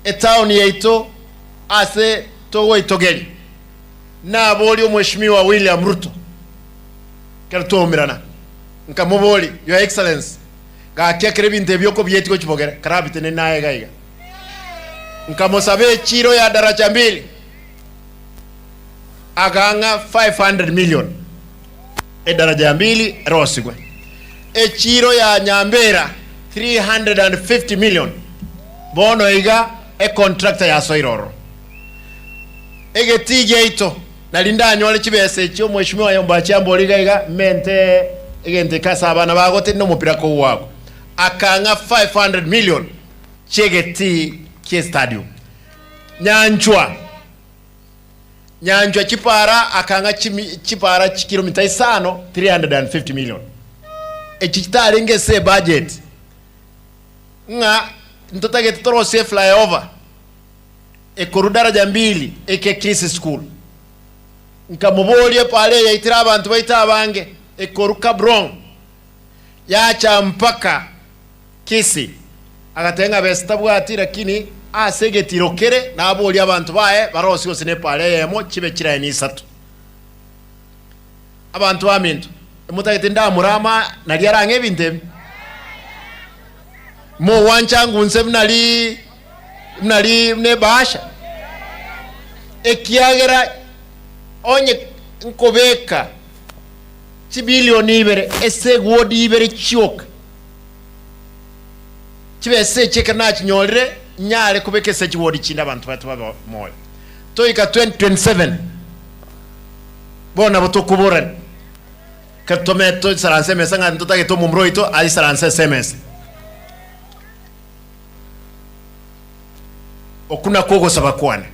Etaoni yaito ase togoitogeria naborie Omweshimiwa William Ruto ekero twaumerana, nkamoboria, Your Excellency, gaki ekero ebinto ebi okobieti gochia bogere, karabite naye iga iga. Nkamosaba echiro ya Daraja Mbili, akang'a 500 million edaraja ya mbili erosigwe. Echiro ya Nyambera 350 million, bono iga econtractor yasoire ororo. Egetii giaito nari ndanyore chibesa echi omweshimiwa Ombachi ambori iga iga mente egento eke ase abana bagote nomopira kogwakwa. Akang'a 500 million chi'egetii ki'estadium. Nyanchwa Nyanchwa chipara akang'a chimi chipara chikilomita isano 350 million. Echi chitarenge ase ebudget ng'a ntotagete torosie eflyover ekorwa daraja mbili eke Kisii school. Nkamoboria epara eye yaitire abanto baito abange ekorwa Kabrong yacha mpaka Kisii. Agateba ng'a besa tabwati lakini ase egetiro kere naborie abanto baye barosie gose nepara eyemo chibe chiraini isato. Abanto baminto, emotagete ndamurama nario arang'e ebinto ebi? Mogwancha ngunse buna ri buna ri buna ebahasha? Ekiagera onye nkobeka chibilioni ibere ase egwodi ibere chioka, Chibesa echi ekero nachinyorire, nyare kobeka ase chiwodi chinde abanto baito babe moyo. Toika 2027 bono nabo tokoborani ekero tome toisaranse emesa ng'a ntotagete omomura oito aisaranse ase emesa. Okwo nakwo ogosaba kwane.